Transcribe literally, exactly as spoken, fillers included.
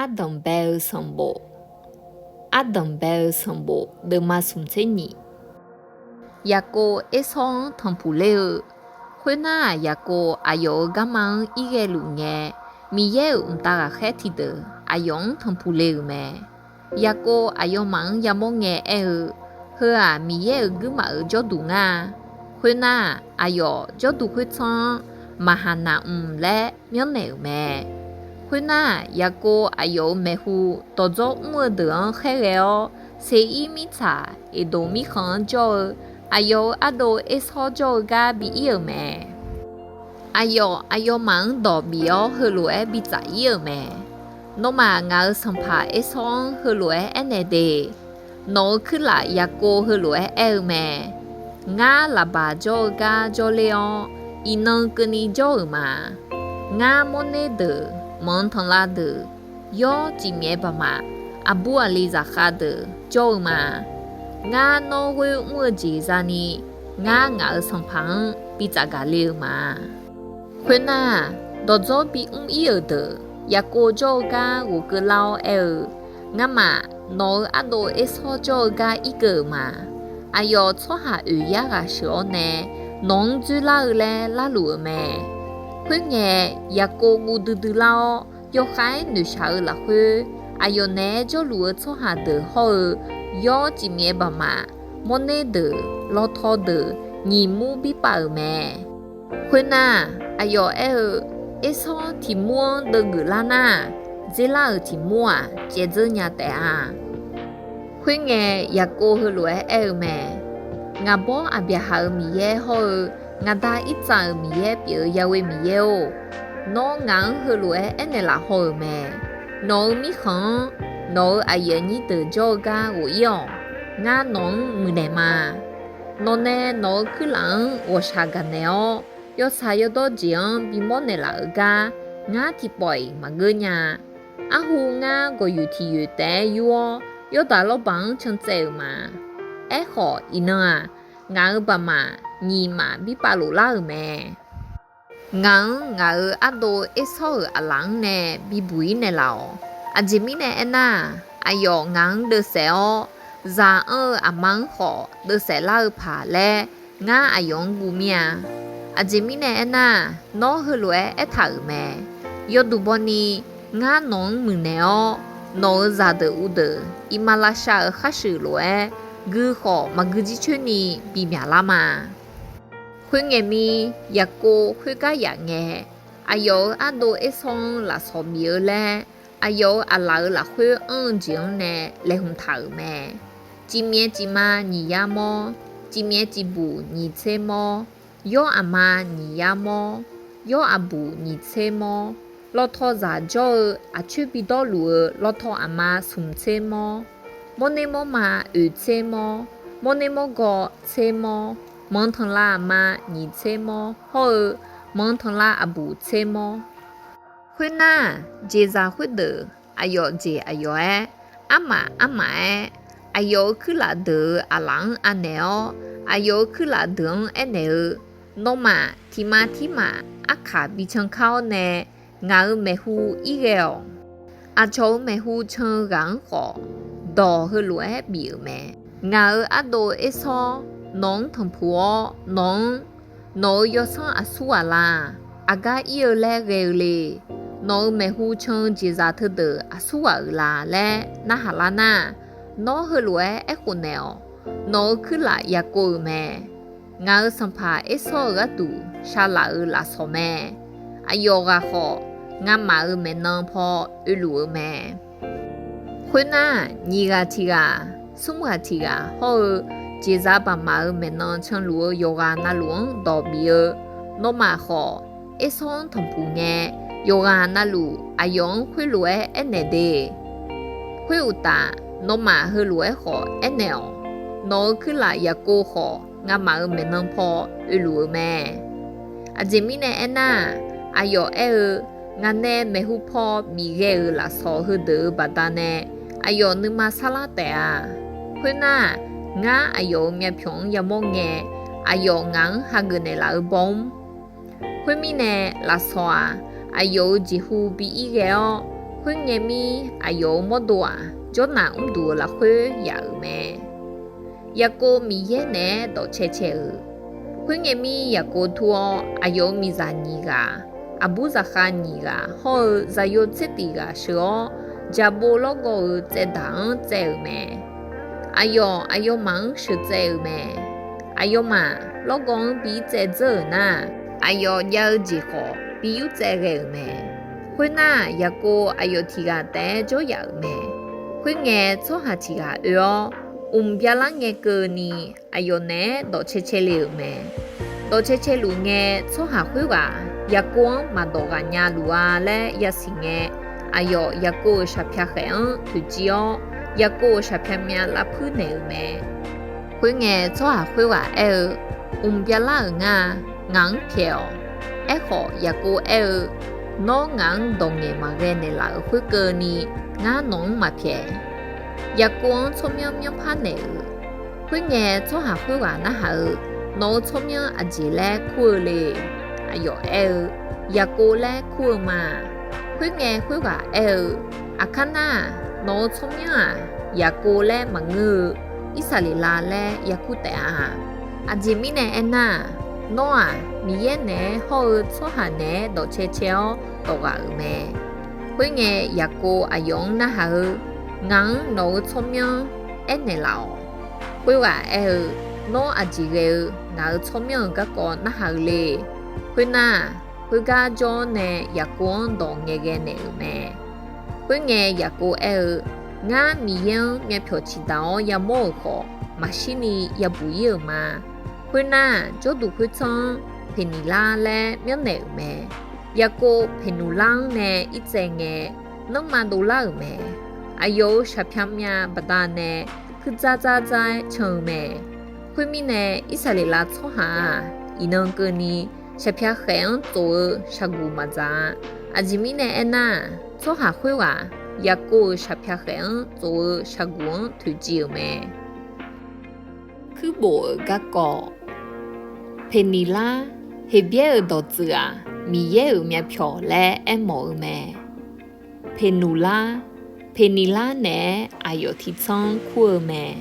Ardanq bae-eu sanqbof. Ardanq bae-eu sanqbof deuvma smq tser nyiq. Yaqkov Ersawr-anr tanqpuq ler-eu. Khoernar-aq, Yaqkov aqyawf-euq garma-anr irghae luf ngae, Miqyaer-euq mqtav ghaqkhaer tiqdeuq aqyawf-anr tanqpuq le-euq mae. Yaqkov aqyawfmaf-anr yamawr ngae aer-eu, Heu-aq, Miqyaer-euq guirmaf-euq jawrduq ngar-a. Khoernar-aq, aqyawf jawrduq khoertsanr-anr Maqhaqnaq mq laer myanrnaeq-euq mae. Khoernar-aq, Yaqkov aqyawf-euq maeqhu dawqdzawr mr-eu deuq-anr khaerghae-awr, Seir mirtsaq Eqdoq mirkhanq-anr jawr-eu aqyawf-euq ardov Ersawr jawr-eu gar bi ir-euq mae. Aqyawf aqyawfmaf-anr dawq bif-awr heulof-aer bi tsaf ir-euq mae. Nawmaf ngaq-euq sanqpaq Ersawr-anr heulof-aer aernaeq de, Nawq-euq kuirlaf Yaqkov heulof-aer aer-eu mae. Ngar, Laqbaq jawr-eu gar jawrler-awr, iqnan keuvni jawr-euq ma. Ngar, mawrner deuq, manq tanqlav deuq, yawr, cifmyaef baqmaf, aqbur aqli zaqkhav deuq jawr-eu ma. Ngar, nawr ghoer mr-eu jeq za'ni, ngar ngaq-euq sanqpaq-anr bi tsafgaq le-eu ma. Khoernar, dawqdzawr bimr ir-euq deuq Yaqkov jawr-eu gar ghofkeuv lar-awr aer-eu, Ngamaf nawq-euq ardov Ersawr jawr-eu gar irkeuv-euq ma. Aqyawf tsawrhaq oeq yar ghaq sheuq-awr nae nawq-anr dzoerlar-eu laer larluf-euq mae. Khoerngae, Yaqkov guv duidui lar-awr, yawkhav-aer noeqshaq-eu lafkhoer, aqyawf naeq-aer jawrluf-eu tsawrhaq deuq hawr-eu, yawr, cifmyaef baqmaf, mawrner deuq, lawtaw deuq, nyiq mur birpav-euq mae. Khoernar, aqyawf aer-eu, Ersawr tiq mur-anr deuvgeuf lar nar, dzer lar-euq tiq mur-aq caevdzeur nya taef-a. Khoerngae, Yaqkov heulof-aer aer-eu mae. Ngaq bawr Aqbyaqhaq-euq Miqyaer hawr-eu, ngaq da Irtsav-euq Miqyaer pyeuf-eu Ya'we Miqyaer-or, nawr ngaq-anr heulof-aer aernaeq laf haw-euq mae. Nawq-euq mirkhanq-anr nawq-euq aqyuif aqnyir deuq jawr-eu gar ghof ir-awq. Ngar nawq-anr muiqnaeq ma. Nawqnae nawq-euq kuirlaf-anr ghawqshaq gaqnaeq-awr, yawtsaq yawdawr jeq-anr bimawr naeqlaf-euq gar ngar tiqpawf-iq maqgeur nya. Arhu ngar gawqyoeq tiq yoeq taef-aer yur-awr, Yawrdaq lawrbaq-anr cantsaev-euq ma. Aerkhawf, iqnan-aq, ngaq-euq baqmaf nyiq maf birpav loflar-euq mae. Ngaq-anr ngaq-euq ardov Ersawr-euq aqlaf-anr nae bibuq ir naeqlaf-awq. Aqjeq mirnae aernar-aq, aqyawf ngaq-anr deuvsaef-awr, zaq anr-eu aqma-anr khawf deuvsaef lar-eu paq laer ngar aqyawf-anr guv mir-a. Aqjeq mirnae aernar-aq, nawr heulof-aer aertaq-euq mae. Yawduq bawni, ngar nawq-anr muiqnaeq-awr, nawq-euq zaqdeuq uvdeuq iqmalavshav-euq kharshuif lof-aer, gui khawf maqgui jircoer ni bimyaq lar ma. Khoerngae mir, Yaqkov khoergar yaf ngae, aqyawf-euq ardov Ersawr-anr lafsawq bif-eu laer, aqyawf-euq aqlaf-euq lafkhoer anr-eu jeq-anr nae laeqhmq taq-euq mae. Cifmyaef cifma nyiq yar mawr, cifmyaef cifbuq nyiq tser mawr, yawr aqma nyiq yar mawr, yawr aqbuq nyiq tser mawr, lawtaw zaq jawr-eu aqcoer bidawr luf-eu lawtaw aqma smq tser mawr, mawrner mawrma oeq tser mawr, mawrner mawrgaw tser mawr, manq tanqlav aqma nyiq tser mawr hawr-eu, manq tanqlav aqbuq tser mawr. Khoernar, jeqzaq khoerdeuq aqyawf jeq aqyawf-aer, armaf armaf-aer, aqyawf-euq kuirlaf deuq-euq aqlaf-anr anaeq-awr, aqyawf-euq kuirlaf deuq-anr aernaeq-eu, Nawmaf tiq ma tirmaf arkaq bi cankar-awr nae, ngaq-euq maeqhu irghae-awq. Aqcawq-euq maeqhu can-eu ghaq-anr khawf, dawq heulof-aer bif-euq mae. Ngaq-euq ardov Ersawr nawq-anr tanqpuq-awr, nawq-anr, Nawq-euq yawsanr aqsur ghaq la? Aqgar ir-eu laer ghae-eu le? Nawq-euq maeqhu can-eu jeqzaq teudeuq aqsur ghaq-euq la? laer narhaq lar nar, nawr heulof-aer aerkhof naeq-awq. Nawq-euq kuirlaf Yaqkov-euq mae. Ngaq-euq sanqpaq Ersawr-euq gharduq sharlaf-euq lafsawq mae. Aqyawf ghaq khawf, ngamaf-euq maeqnan paw oeluf-eu mae. Khoernar, nyiq ghaq tiq ghaq, smr ghaq tiq ghaq hawr-eu, jeqzaq baqmaf-euq maeqnan canluf-eu yawqghaq navluf-anr dawq bif-eu, nawmaf khawf, Ersawr-anr tanqpuq ngae, yawqghaq navluf aqyawf-anr khoerlof-aer aernaeq de. Khoeruqtaf, nawmaf heulof-aer khawf aernaeq-awq. Nawq-euq kuirlaf Yaqkov khawf, ngamaf-euq maeqnan paw oeluf-eu mae. Aqjeq mirnae aernar, aqyawf aer-eu, Ngaq nae maeqhu paw bif ghae-euq lafsawq heudeuq-euq baqdanae, aqyawf nuima sarlar taef-a. Khoernar, ngar aqyawf-euq myavpyawq-anr yamawr ngae, aqyawf ngaq-anr hageuf naeqlaf-eu baw mr. Khoermirnae, lafsawq-aq, aqyawf-euq jeqhu bi ir ghae-awr, Khoerngae mir, aqyawf-euq mawrdo-aq, jawrnaq mrduq-eu lafkhoer yaf-euq mae. Yaqkov Miqyaer naeq-aer dawqcae cae-euq. Khoerngae mir, Yaqkov tur-awr, aqyawf-euq miqzaq nyiq ghaq, aqbur zaqkhav nyiq ghaq hawr-eu zaqyo tser tif ghaq sheuq-awr, jaqbov lawrgawv-euq tsaevdaq-anr tsaev-euq mae. Aqyawf aqyawfmaf-anr sheuqtsaev-euq mae. Aqyawfmaf lawrgawv-anr bi irtsaev dzeur-euq nar, aqyawf jav-eu jeq khawf bi yurtsaev ghae-euq mae. Khoernar, Yaqkov aqyawf tiq ghaq taef-aer jawryaf-euq mae. Khoerngae, tsawrhaq tiq ghaq oe-awr, mq byalar ngae keuvni aqyawf naeq-aer dawqcae cae le-euq mae. Dawqcae cae luf ngae, tsawrhaq khoerghaq Yaqkov-anr maqdawq ghaq nya luf-a laer yasiq ngae, aqyawf Yaqkov-euq shaqpyaq khaef-anr toeqciv-awr, Yaqkov-euq shaqpyaq myav lavpuir naeq-euq mae. Khoerngae, tsawrhaq khoerghaq aer-eu, Mq byalar-euq ngar-a. Ngaq-anr pyaeq-awq. Aerkhawf, Yaqkov aer-eu, Nawr ngaq-anr dawq ngaeq maqghae naeqlaf-euq khoerkeuvni, ngar nawq-anr maqpyaeq. Yaqkov-anr tsawrmyanr myanrpar naeq-euq. Khoerngae, tsawrhaq khoerghaq narhaq-eu, Nawq-euq tsawrmyanr aqjeq laer kur-eu le? Aqyawf aer-eu, Yaqkov laer kur-eu ma. Khoerngae, khoerghaq aer-eu, Aqkar nar-aq, nawq-euq tsawrmyanr-aq, Yaqkov laer maqngeur-eu, Irsaqleqlav laer ya kur taef-a. Aqjeq mirnae aernar-aq, nawr-aq, Miqyaer naeq-aer hawr-eu tsawrhaq naeq-aer dawqcae cae-awr dawq ghaq-euq mae. Khoerngae, Yaqkov aqyawf-anr narhaq-eu, Ngaq-anr nawq-euq tsawrmyanr aernaeq laf-awq. Khoerghaq aer-eu, Nawr aqjeq ghae-eu ngaq-euq tsawrmyanr-euq garkawv narhaq-eu le? Khoernar, khoergar jawr-awr nae Yaqkov-anr dawq ngaeqghae naeq-euq mae. Khoerngae, Yaqkov aer-eu, Ngar Miqyaer-anr myavpyawq ciqdaq-awr yamawr-euq khawf, maqshirni yabuq ir-euq ma. Khoernar, jawrduq khoertsanr-anr Peqniqlar laer myanrnaeq-euq mae. Yaqkov Peqnuqlar-anr nae irtsaev ngae, nanrma dovlar-euq mae. Aqyawf-euq shaqpyaq myav baqdanae kuirdzar dzar dzar-aer can-eu mae. Khoermirnae, Irsaqleqlav tsawrhaq-aq, iqnan keuvni shaqpyaq khaef-anr tsof-eu shaqguq maqdzaq-a. Aqjeq mirnae aernar-aq, tsawrhaq khoerghaq Yaqkov-euq shaqpyaq khaef-anr tsof-eu shaqguq-anr toeqciv-euq mae. Kuirbof-euq garkawv. Peqniqlar, Heqbyaer-euq dawqtsuif-aq, Miqyaer-euq myavpyawq laer aermawf-eu mae. Peqnuqlar, Peqniqlar naeq-aer aqyawf tiqtsanr kur-eu mae.